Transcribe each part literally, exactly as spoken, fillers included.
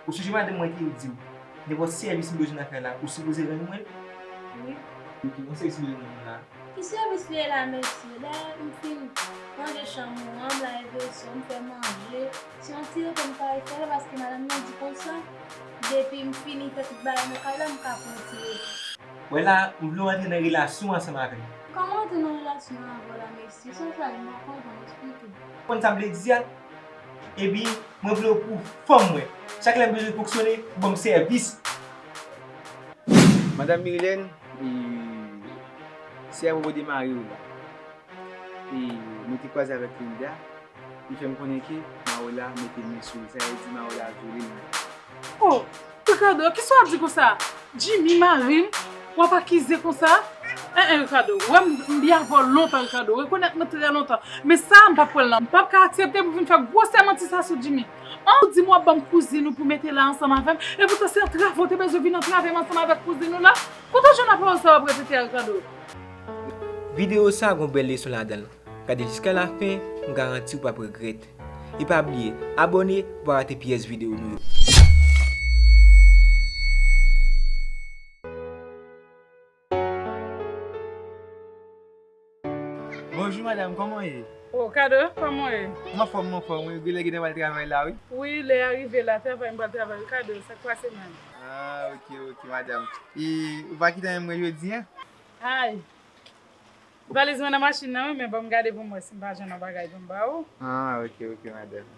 Ou sonje madanm mwen te di w, nenpòt sèvis m bezwen nan kay la, ou sipoze rann mwen l? Wi. Ok, yon sèvis m bezwen nan kay la. Ki sèvis li ye la, mesye? Dayè, m fin ranje chanm ou an, m lave veso, m fè manje. Se yon ti repo m ka fè la, paske madanm nan di konsa, depi m fini fè tout bagay nan kay la, m ka pran yon ti repo. Wè la, m vle w antre nan relasyon ansanm avè m. Kòman antre nan relasyon avè w la, mesye? Sa w sa ye, m pa konprann, eksplike m. Konn sa m vle di a? Ebyen, mwen vle w pou fanm mwen. Chak lè m bezwen fonksyone, ou ban m sèvis. Madanm Mirilène, e, se apwopo de mari w la. E, mwen te kwaze avèk Linda, li fè m konnen ke Marola mete men sou li. Sa vle di Marola vyole l. Oh, Ricardo, kisa w ap di konsa? Jimmy, mari m, w ap akize konsa? En, en, Ricardo, w wè m, m byen avè w lontan, Ricardo. Rekonèt mwen trè lontan. Men sa, m p ap pran l non. M p ap ka aksepte pou w vin fè gwosè manti sa sou Jimmy. An, ou di m w ap ban m kouzin ou pou mete la ansanm avè m. Epoutan, se antrave w te bezwen vin antrave m ansanm avèk kouzin ou la. Kote w jwenn pawòl sa w ap repete a, Ricardo? Videyo sa a gon bèl leson ladan l. Gade l jiska lafen, m garanti w p ap regrèt. E pa bliye, abòne pou pa rate pyès videyo nou yo. Bonjou madanm, kòman w ye? O, Kado, kòman w ye? M anfòm, m anfòm, wi. Genlè gentan pral travay la, wi. Wi, lè a rive la, travay, m pral travay, wi, Kado, sa k pase menm? Ah, ok, ok, madanm. E ou pa kite anyen pou mwen jodi a? Ay! Valiz mwen nan machin nan, wi, men ban m gade pou m wè si m pa jwenn yon bagay pou m ba ou. Ah, ok, ok, madanm.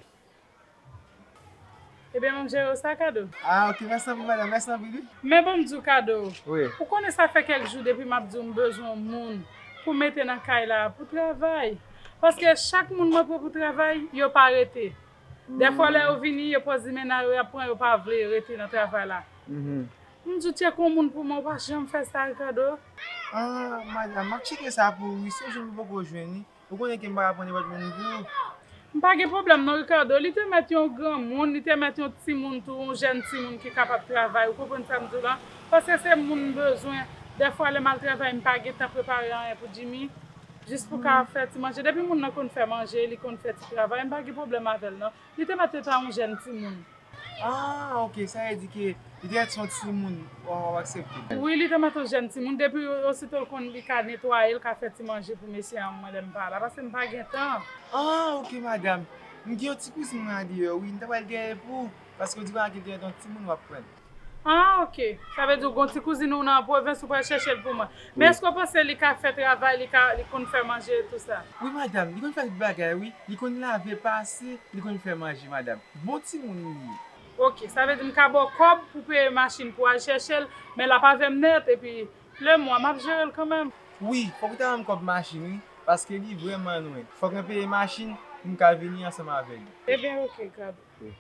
Ebyen, ban m jere w sa, Kado. Ah, ok, mèsi anpil, madanm, mèsi anpil, wi. Men ban m di w, Kado, wi, ou konnen sa fè kèk jou depi m ap di w m bezwen yon moun pou mete nan kay la pou travay. Paske chak moun mwen pran pou travay, yo pa rete. Dèfwa, lè yo vini, yo pòz limena yo, y ap pran, yo pa vle rete nan travay la. Mhm. M di w tcheke yon moun pou mwen, ou pa janm fè sa, Ricardo. Ah, madanm, m ap tcheke sa pou ou, wi, se jwenn ou poko jwenn, wi. Ou konnen ke m pa ka pran nenpòt moun pou ou. M pa gen pwoblèm non, Ricardo. Li te mèt yon granmoun, li te mèt yon timoun tou, yon jèn timoun ki kapab travay. Ou konprann sa m di w lan? Paske se moun m bezwen. Dèfwa, lè m al travay, m pa gentan prepare anyen pou Jimmy. Jis pou ka fè ti manje. Depi moun nan konn fè manje, li konn fè ti travay, m pa gen pwoblèm avè l non. Li te mèt ta yon jèn timoun. Ah, ok, sa vle di ke li te mèt se yon timoun, w ap aksepte l. Wi, li te mèt yon jèn timoun. Depi osito l konn li ka netwaye, l ka fè ti manje pou mesye an, mwen lè m pa la, paske m pa gen tan. Ah, ok, madanm. M gen yon ti kouzin mwen andeyò, wi, m ta pral dèyè pou ou, paske w di konsa ke li te mèt yon timoun w ap pran l. Ah, ok. Sa vle di w gen yon ti kouzin ou nan pwovens, ou pral chèche l pou mwen. Men èske w panse li ka fè travay, li ka, li konn fè manje e tou sa? Wi, madanm, li konn fè tout bagay, wi. Li konn lave, pase, li konn fè manje, madanm. Bon timoun li ye. Ok, sa vle di m ka ba w kòb pou peye machin pou w al chèche l, men l ap avè m nèt, epi lemwa, m ap jere l kanmenm. Wi, fòk ou ta ban m kòb machin, wi, paske li vrèman lwen. Fòk mwen peye machin pou m ka vini ansanm avè li. Ebyen, ok, Kado. Wi.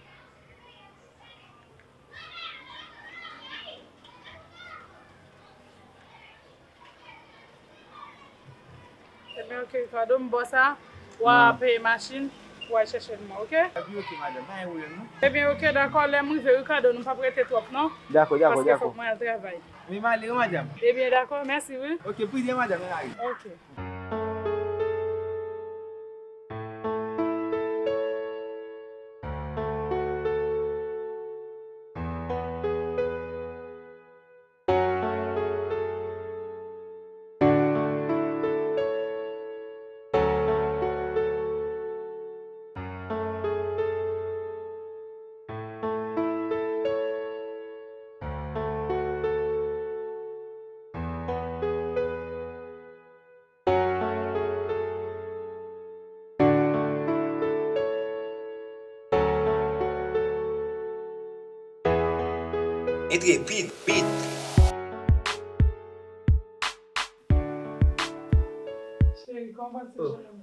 Ebyen, ok, Ricardo, m ba w sa, w a peye machin, w a chèche l mwen, ok? Ebyen, ok, madanm, pa gen pwoblèm, non. Ebyen, ok, dakò, lè m rive, Ricardo, nou p ap rete twòp, non. Dakò, dakò, dakò. Paske fòk mwen al travay. Men m ale, wi, madanm. Ebyen, dakò, mèsi, wi. Ok, plizyè, madanm, nan lari. Ok. Entrepid Beat. Cheri, kòman se jounen?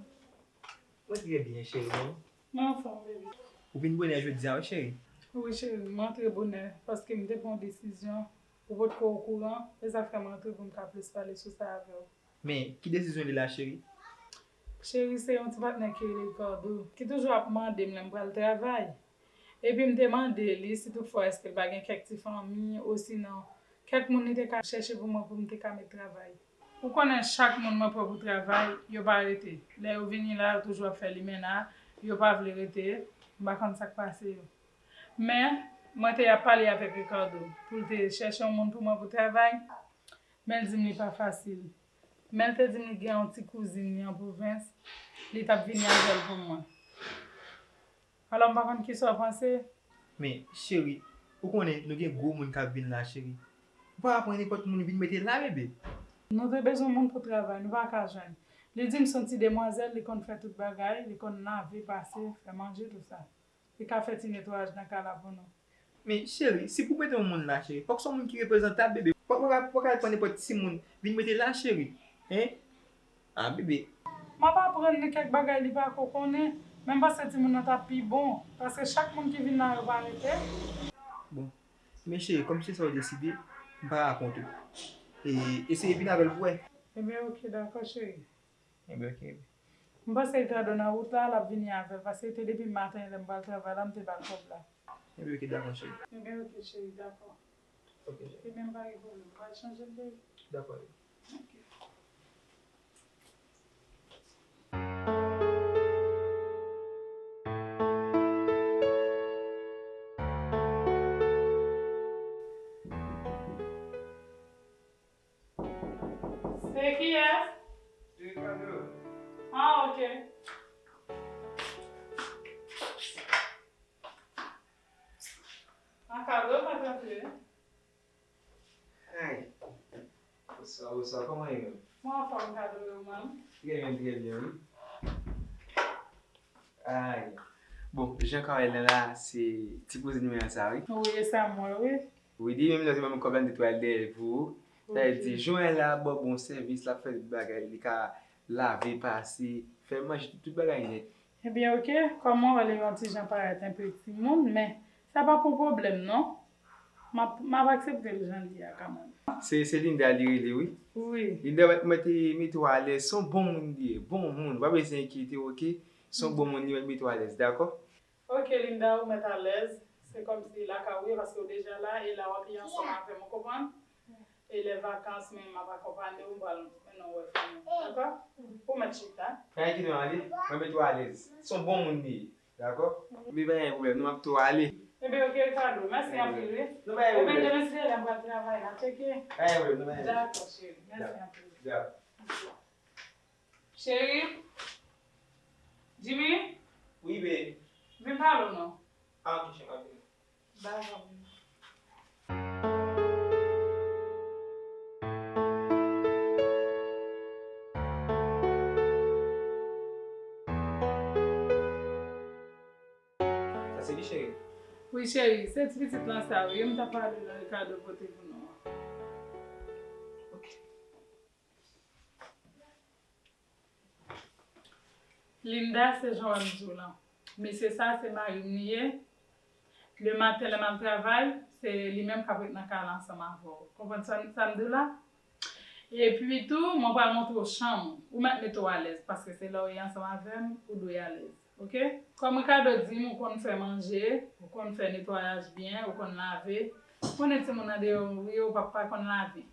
Mwen trè byen, cheri, non? Mwen anfòm, baby. Ou vin bonè jodi a, wi, cheri? Wi, cheri, mwen antre bonè, paske m te pran yon desizyon, ou potko okouran, e sa fè mwen antre pou m ka plis pale sou sa avè w. Men, ki desizyon li la, cheri? Cheri, se yon ti patnè ki rele Ricardo, ki toujou ap mande m lè m pral travay. Epi m te mande li si toutfwa èske l pa gen kèk ti fanmi, osinon, kèk moun li te ka chèche pou mwen pou m te ka met travay. Ou konnen chak moun mwen pran pou travay, yo pa rete. Lè yo vini la, yo toujou ap fè limena, yo pa vle rete, m pa konn sa k pase yo. Men, Mwen te ap pale avèk Ricardo pou l te chèche yon moun pou mwen pou travay, men l di m li pa fasil. Men l te di m li gen yon ti kouzin li an pwovens, li t ap vini avè l pou mwen. Alò, m pa konn kisa w panse. Men, cheri, ou konnen nou gen gwo moun k ap vin la, cheri. Ou pa pran nenpòt moun vin mete la, bebe. Nou te bezwen moun pou travay, nou pa ka jwenn. Li di m se yon ti demwazèl, li konn fè tout bagay, li konn lave, pase, fè manje, tou sa. Li ka fè ti netwayaj nan kay la pou nou. Men, cheri, si pou mete yon moun la, cheri, fòk se yon moun ki reprezantab, bebe. Fòk, fòk, fòk al pran nenpòt timoun vin mete la, cheri. Hein? Ah, bebe. M ap aprann li kèk bagay li pa ko konnen, men m panse timoun nan t ap pi bon, paske chak moun ki vin la, yo pa rete. Bon, men cheri, kòm se sa w deside, m pa rakont ou. E, eseye vin avè l pou wè. Ebyen, oke, dakò, cheri. Ebyen, oke. M panse Ricardo nan wout la, l ap vini avè l, paske te depi maten, lè m pral travay la, m te ba l kòb la. Ebyen, oke, dakò, cheri. Ebyen, oke, cheri, dakò. Oke, cheri. Ebyen, m pa gen pwoblèm, m pral chanje l deja. Dakò. Oke. Se kiyès? Se Ricardo. Ah, ok. Ricardo, pa tanpri. Hey. What's up, what's up? Kòman e menm? Mwen anfòm, Ricardo, e ou menm? Trè byen, trè byen, wi. Ay. Bon, jan ka wè la, se ti kouzin mwen an sa, wi. Wi, e sa m wè, wi. Wi, li menm lè se menm kòb la, m te twal dèyè l pou ou. Sa vle di, jan w wè la, ba w bon sèvis, l ap fè tout bagay, li ka lave, pase, fè manje, tout bagay nèt. Ebyen, oke, kòm mwen wè li yon ti jan parèt enpe timoun, men sa pa pou pwoblèm, non. M ap, m ap aksepte l jan l ye a kanmenm. Se, se Linda li rele, wi. Wi. Linda, mwen, mwen te mete w alèz, se yon bon moun li ye, bon moun, w pa bezwen enkyete w, oke? Se yon bon moun li, mwen mete w alèz, dakò? Oke, Linda, ou mèt alèz. Se kòmsi lakay ou ye, paske ou deja la, e la w ap ye ansanm avè m, ou konprann? E lè vakans, men m ap akonpanye w, m pral mennen w wè fanmi w, dakò? Ou mèt chita. Pa enkyete w, ale, mwen mete w alèz. Se yon bon moun li ye, dakò? Ebyen, pa gen pwoblèm, non, m ap tou ale. Ebyen, oke, Ricardo, mèsi anpil, wi. Non, pa gen pwoblèm. Ebyen, demen si Dye vle, m pral travay la, tcheke. Pa gen pwoblèm, non, pa gen pwoblèm. Dakò, cheri, mèsi anpil. Dakò. Cheri, Jimmy? Wi, babe. Vin pale w non. Ah, ok, cheri, m ap vini. Dakò. Sa se li, cheri? Wi, cheri, se ti pitit lan sa, wi, m t ap pale nan Ricardo pote pou nou an. Ok. Linda, se jan w wè m di w lan. Mesye sa, se mari m li ye. Lematen, lè m al travay, se li menm k ap ret nan kay la ansanm avè w. Konprann sa, sa m di w la? Epi tou, mwen pral montre w chanm ou. Ou mèt mete w alèz, paske se la w ye ansanm avè m, ou dwe alèz. Oke? Kòm Ricardo di m, ou konn fè manje, ou konn fè netwayaj byen, ou konn lave. Ou konnen timoun nan deyò, wi, ou p ap pa konn lave.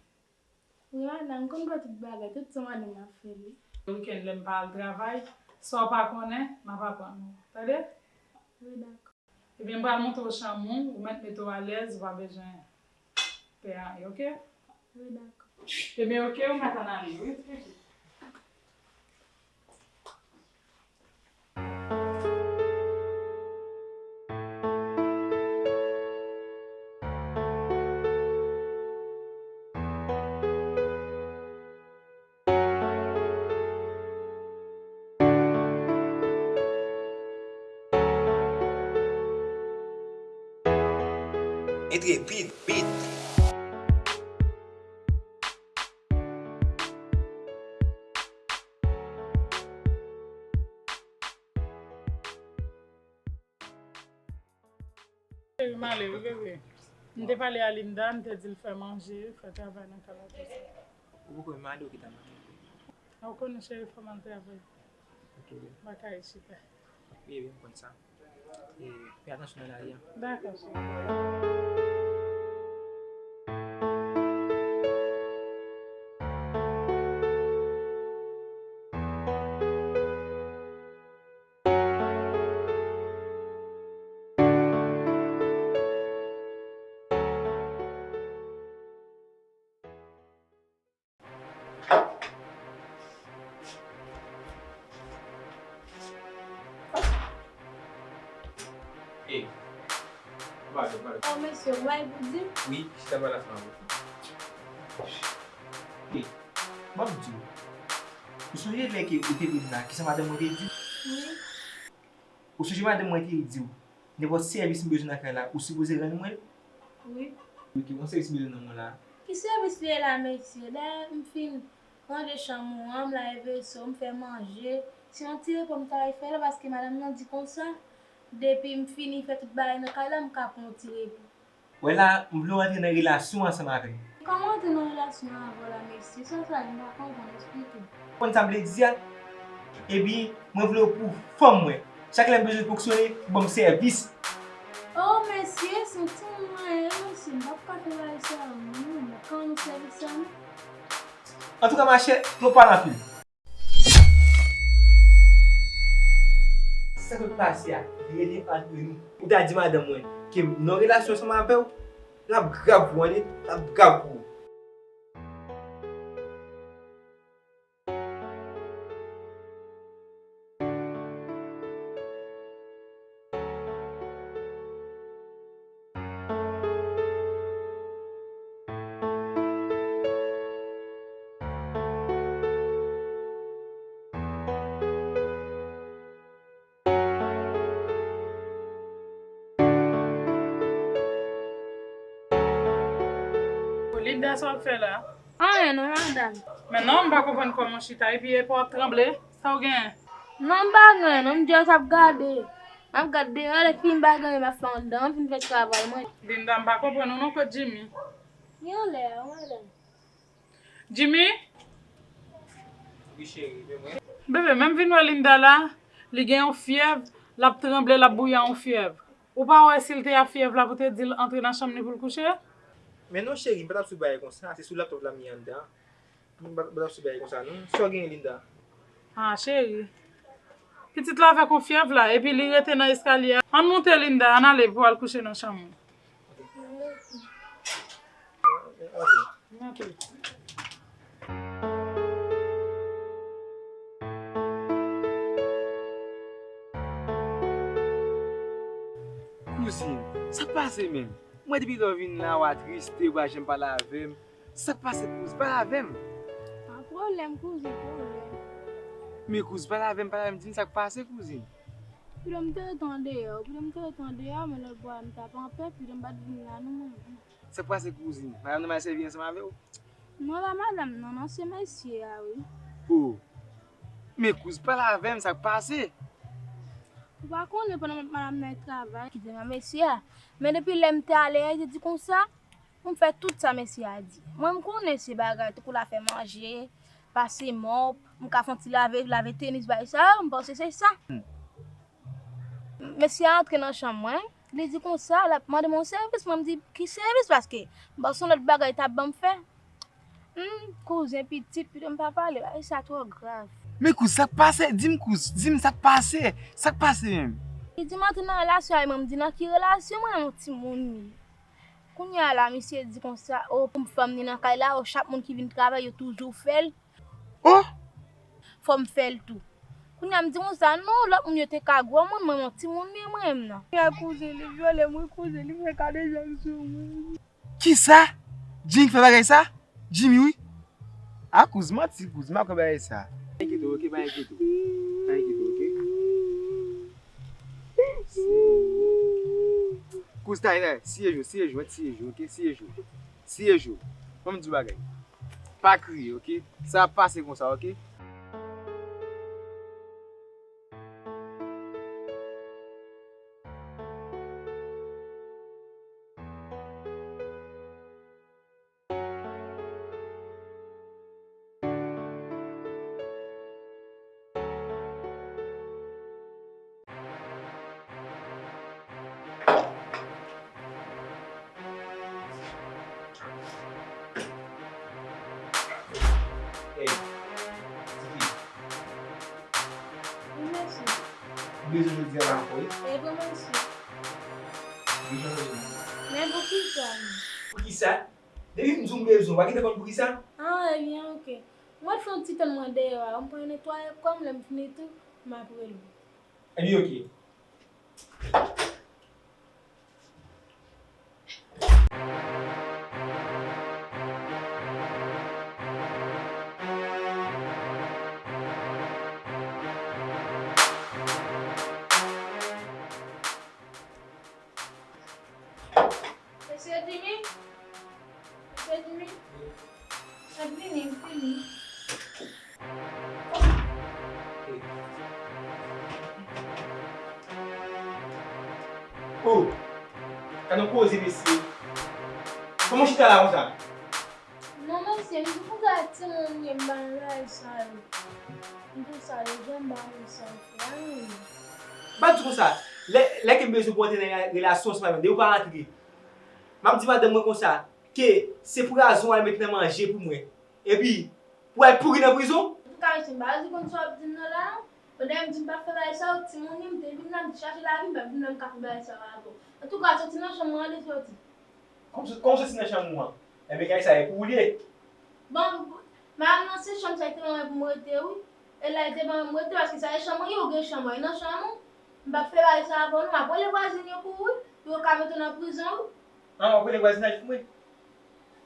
Wi, madanm, m konn fè tout bagay, tout sa madanm ap fè, wi. Wikenn, lè m pa al travay, sa w pa konnen, m ap aprann ou. Tande? Wi, dakò. Ebyen, m pral montre w chanm ou, ou mèt mete w alèz, ou pa bezwen pè anyen, oke? Wi, dakò. Ebyen, oke, ou mèt ann ale, wi, ti pitit. Entrepid, pid. Cheri, m ale wi, bebe. M te pale a Linda, m te di l fè manje, fè travay nan kay la, tou sa. Ou poko mande w ki ta mande. A, ou konnen, cheri, fò m al travay. Ok, bebe. M pa ka ret chita. Wi, bebe, m konn sa. E, fè atansyon nan lari a. Dakò, cheri. Oh, mesye, ou bay pou di? Wi, chita pale ansanm avè w. Wi, ban m di w. Ou sonje lè ke ou te vin la, kisa madanm mwen te di w? Wi. Ou sonje madanm mwen te di w, nenpòt sèvis m bezwen nan kay la, ou sipoze rann mwen l? Wi. Wi, ki bon sèvis m bezwen nan mwen la? Ki sèvis li ye la, mesye? Dayè, m fin ranje chanm ou an, m lave veso, m fè manje. Se yon ti repo m ta fè la, paske madanm nan di konsa, depi m fini fè tout bagay nan kay la, m ka pran yon ti repo. Wè la, m vle w antre nan relasyon ansanm avè m. Kòman antre nan relasyon avè w la, mesye? Sa sa ye, m pa konprann, eksplike m. Konn sa m vle di a? Ebyen, mwen vle w pou fanm mwen. Chak lè m bezwen fonksyone, ou ban m sèvis. Oh, mesye, se yon timoun mwen ye, mesye, m p ap ka fè bagay sa yo, non, m p ap ka rann ou sèvis sa, non. Antouka, machè, nou pale anpil. Sa k ap pase a, li rete antre nou. Ou ta di madanm mwen ke m nan relasyon ansanm avè w, l ap grav pou ou, tande, l ap grav pou ou. Linda, sa w ap fè la? Anyen non, madanm. Men non, m pa konprann kòman w chita epi epa w ap tranble. Sa w genyen? Non, m pa gen anyen non, m just ap gade. M ap gade deyò, lè fini m pa gen anyen m ap fè anndan, m fin fè travay mwen. Linda, m pa konprann ou non, kot Jimmy? Li anlè a, madanm. Jimmy? Wi, cheri, men mwen. Bebe, men m vin wè Linda la, li gen yon fyèv, l ap tranble, l ap bouyi ak yon fyèv. Ou pa wè si l te ak fyèv la pou te di l antre nan chanm li pou l kouche? Men non, cheri, m pa t ap sou bagay konsa, se sou laptòp la m ye anndan. M pa, m pa t ap sou bagay konsa, non. Sa w genyen, Linda? Ah, cheri. Pitit la avèk yon fyèv la, epi li rete nan eskalye a. Ann monte, Linda, ann ale pou al kouche nan chanm ou. Antre. Kouzin, sa k pase menm? Mwen depi lè w vin la, w atriste, w pa janm pale avè m. Sa k pase, kouz? Pale avè m. Pa pwoblèm, kouzin, pwoblèm. Men kouz, pale avè m, pale avè m, di m sa k pase, kouzin. Pito m te ret andeyò, pito m te ret andeyò, men lòt bò a m t ap anpè, pito m pa t vin la non mwen. Sa k pase, kouzin? Madanm nan mal sèvi ansanm avè w? Non, pa madanm nan, non, se mesye a, wi. O. Men kouz, pale avè m, sa k pase? Ou pa konnen pandan m ap madanm nan travay, kite m a mesye a. Men depi lè m te ale a, li te di konsa, pou m fè tout sa mesye a di. Mwen, m konnen se bagay, tankou l a fè manje, pase mòp, m ka fè yon ti lave, lave tenis, bagay sa yo, m panse se sa. Mesye a antre nan chanm mwen, li di konsa, l ap mande m yon sèvis, mwen, m di, ki sèvis? Paske m panse yon lòt bagay t ap ban m fè. Humm, kouzen pitit, pito m pa pale, bagay sa twò grav. Men kouz, sa k pase? Di m kouz, di m sa k pase, sa k pase menm? Li di m antre nan relasyon avè mwen, m di nan ki relasyon mwen, yon timoun li. Kounye a la, misye di konsa, o, pou m fanm ni nan kay la, o, chak moun ki vin travay, yo toujou fè l. O! Fò m fè l tou. Kounye a, m di konsa, non, lòt moun yo te ka gwo moun, mwen, yon timoun li, mwen menm nan. Kounye a, kouzen, li vyole m, wi, kouzen, li fè kadejak sou mwen. Kisa? Jimmy k fè bagay sa? Jimmy, wi. A kouz, manti, kouz, m pa kwè bagay sa. Pa enkyete w, oke, pa enkyete w. Pa enkyete w, oke? Kouz, tay, tay, siye je w, siye je w, siye je w, oke? Siye je w. Siye je w. Ban m di w bagay. Pa kriye, oke? Sa ap pase konsa, oke? Ey, Titi. Wi, mesye. M bezwen jodi a la ankò, wi. Wi, bon, mesye. Wi, jan w bezwen. Men poukisa? Poukisa? Depi m di w m bezwen w, pa gentan konn poukisa? Ah, ebyen, oke. Mwen fè yon ti tann mwen deyò a, m pral netwaye kò m, lè m fini tou, m ap rele w. Ebyen, oke. Mesye Jimmy? Mesye Jimmy? Mwen vini, m fini. Oh! Gade yon koze, mesye. Kòman w chita la konsa? Non, mesye, m di konsa timoun ye, m pa nan bagay sa yo. M di w sa deja, m pa konn sa w fè a, non. M pa di konsa, lè, lè ke m bezwen pou antre nan relasyon ansanm avè m, depi w pa antre, m ap di madanm mwen konsa, ke se pwazon w al met nan manje pou mwen. Epi, pou w al pouri nan prizon? Antouka, mesye, m pa di konn sa w ap di m nan la, non. Pandan m di m p ap fè bagay sa yo, timoun yo, m te vin la, m te chache lavi, m p ap vin la, m ka fè bagay sa yo avè w. Antouka, soti nan chanm mwen, ale soti. Kòman, kòman soti nan chanm ou an? Enben, kay sa e pou ou l ye? Bon, madanm nan se chanm sa li te ban mwen pou m rete, wi. E la, li te ban mwen rete, paske sa e chanm mwen, ou gen chanm ou, e nan chanm ou. M p ap fè bagay sa avè w, non. M ap rele vwazin yo pou ou, wi, pou yo ka mete w nan prizon, wi. An, w ap rele vwazinaj pou mwen?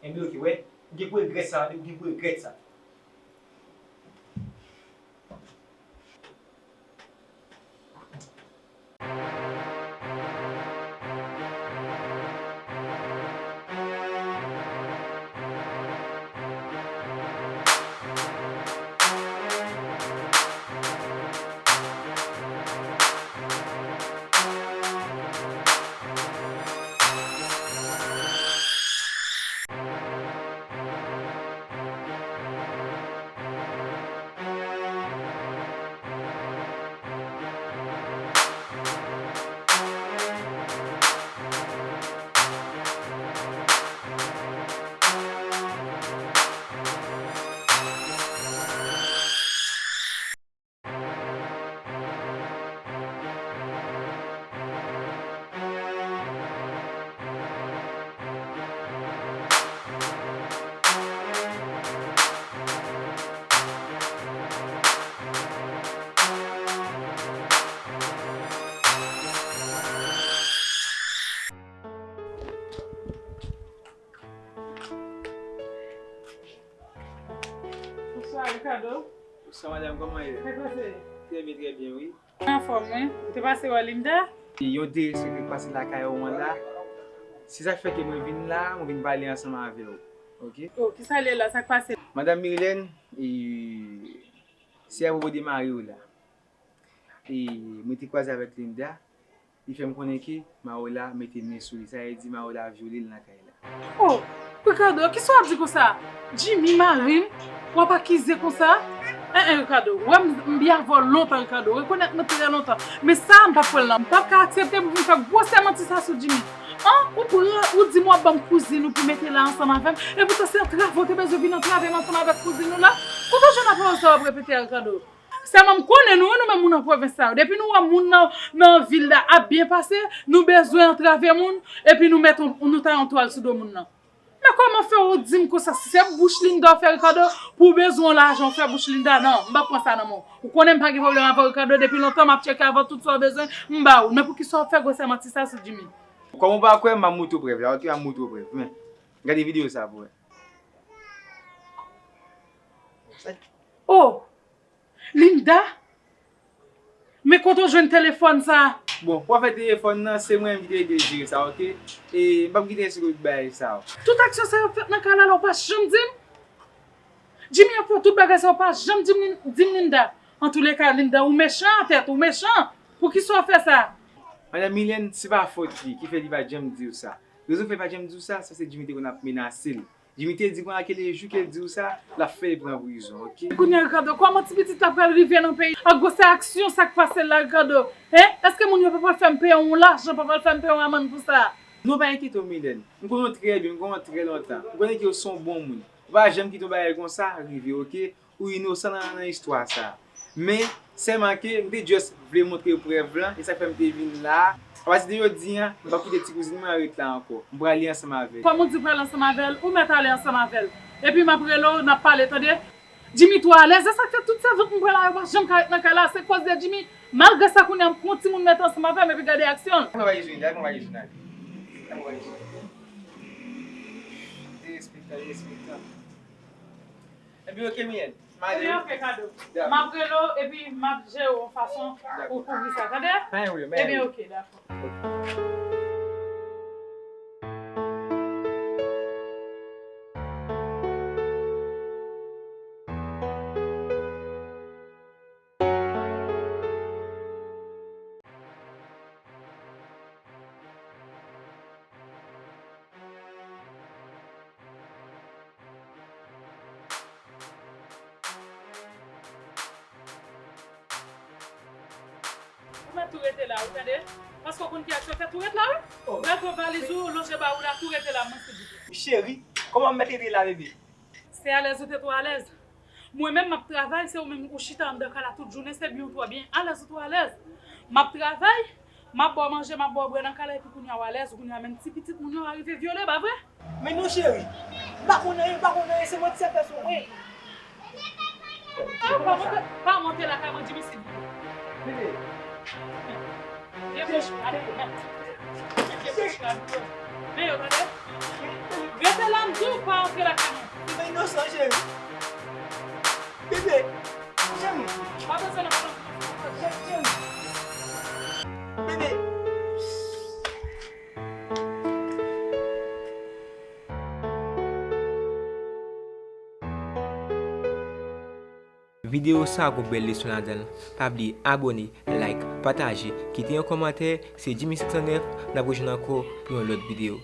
Enben, oke, wè. Ou gen pou regrèt sa, ou gen pou regrèt sa. Bonswa, Ricardo. Bonswa, madanm, kòman ye? Sa k pase? Trè byen, trè byen, wi. Anfòm, wi. Ou te pase wè Linda? Yon enterese ki pase lakay ou an la. Se sa k fè ke mwen vin la, mwen vin pale ansanm avè w. Oke? Oh, kisa l ye la? Sa k pase? Madanm Mirilène, e, se apwopo de mari w la. E mwen te kwaze avèk Linda, li fè m konnen ke Marola mete men sou li. Sa vle di Marola vyole l nan kay la. Oh, Ricardo, kisa w ap di konsa? Jimmy, mari m, w ap akize konsa? En, en, Ricardo, w wè m, m byen avè w lontan, Ricardo, rekonèt mwen trè lontan. Men sa, m p ap pran l nan. M p ap ka aksepte pou vin fè gwosè manti sa sou Jimmy. An, ou pran, ou di m w ap ban m kouzin ou pou mete la ansanm avè m. Epoutan, se antrave w te bezwen vin antrave m ansanm avèk kouzin ou la. Kote w jwenn nan pawòl sa w ap repete a, Ricardo? Sèlman m konnen nou, wi, nou menm moun nan pwovens sa yo. Depi nou wè moun nan, nan vil la ap byen pase, nou bezwen antrave moun, epi nou mèt yon, nou ta yon twal sou do moun nan. Men kòman fè ou di m konsa, si se bouch Linda w fè Ricardo, pou w bezwen yon lajan w fè bouch Linda, non, m p ap pran sa nan men w. Ou konnen m pa gen pwoblèm avè w, Ricardo, depi lontan m ap tcheke avè w tout sa w bezwen, m ba ou l. Men poukisa w ap fè gwosè manti sa sou Jimmy? Kòm ou pa kwè m, m ap montre w prèv la, oke, m ap montre w prèv. Men, gade videyo sa pou w wè. Oh! Linda? Men kote w jwenn telefòn sa? Bon, pou afè telefòn nan, se mwen menm ki te ede l jere sa, oke? E m p ap kite ensikourit bagay sa yo. Tout aksyon sa yo fèt nan kay la, la w pa janm di m? Jimmy ap fè tout bagay sa yo, w pa janm di m, di m Linda. Antouleka, Linda, ou mechan, tèt ou mechan. Poukisa w fè sa? Madanm Milène, se pa fòt li ki fè li pa janm di w sa. Rezon fè li pa janm di w sa, se paske Jimmy te konn ap menase l. Jimmy te di konnya ke lejou ke l di w sa, l ap fè l pran prizon, oke? Kounye a, Ricardo, kòman ti pitit la pral rive nan peyi ak gwosè aksyon sa k pase l la, Ricardo? Hein? Èske moun yo pa pral fè m peye yon lajan, pa pral fè m peye yon amann pou sa? Non, pa enkyete w, Milène. M konnen w trè byen, m konnen w trè lontan. M konnen ke w se yon bon moun. Ou pa janm kite yon bagay konsa rive, oke? Ou inosan nan, nan istwa sa. Men, sèlman ke m te just vle montre w prèv lan, e sa k fè m te vin la a. Apati de jodi a, m p ap kite ti kouzin mwen an ret la ankò. M prale ansanm avè l. Kòm ou di w prale ansanm avè l, ou mèt ale ansanm avè l. Epi m ap rele w, n ap pale, tande? Jimmy twò alèz, e sa k fè tout sèvant m pran la, yo pa janm ka ret nan kay la, se kòz de Jimmy. Malgre sa, kounye a, m pran yon timoun mete ansanm avè m, epi gade aksyon l. Al pran bagay Jimmy, al pran bagay Jimmy, al. Al pran bagay Jimmy. Derespektan, derespektan. Ebyen, oke, Milène. M ale wi. Ebyen, oke, Ricardo. Dakò. M ap rele w epi m ap jere w yon fason pou w kouvri sa, tande? Pa gen pwoblèm, pa gen pwoblèm. Ebyen, oke, dakò. Oke. Tou rete la, ou tande? Paske w konn ki aksyon fèt, tou ret la, wi. Pran tou valiz ou, lonje ba ou la, tou rete la, mwen silvouplè. Cheri, kòman m mèt rete la, bebe? Se alèz ou te twò alèz. Mwen menm, m ap travay, se ou menm ou chita anndan kay la tout jounen, se byen ou twò byen. Alèz ou twò alèz. M ap travay, m ap ba w manje, m ap ba w bwè nan kay la, epi kounye a w alèz, kounye a menm ti pitit moun yo arive vyole, pa vre? Men non, cheri, m pa konn anyen, m pa konn anyen, se manti ap fè sou mwen. Pa monte, pa monte lakay mwen, Jimmy, silvouplè. Bebe. Vye bouch, gade yo, men. Vye bouch, gade yo. Men yo, tande. Rete la, m di w, pa antre lakay mwen. Mwen inosan, cheri. Bebe. Cheri. Pa bezwen nan. Cheri. Bebe. Videyo sa a gon bèl leson ladan l. Pa bliye abòne, like, pataje, kite yon kòmantè. Se Jimmy senk san nèf, n ap rejwenn ankò pou yon lòt videyo.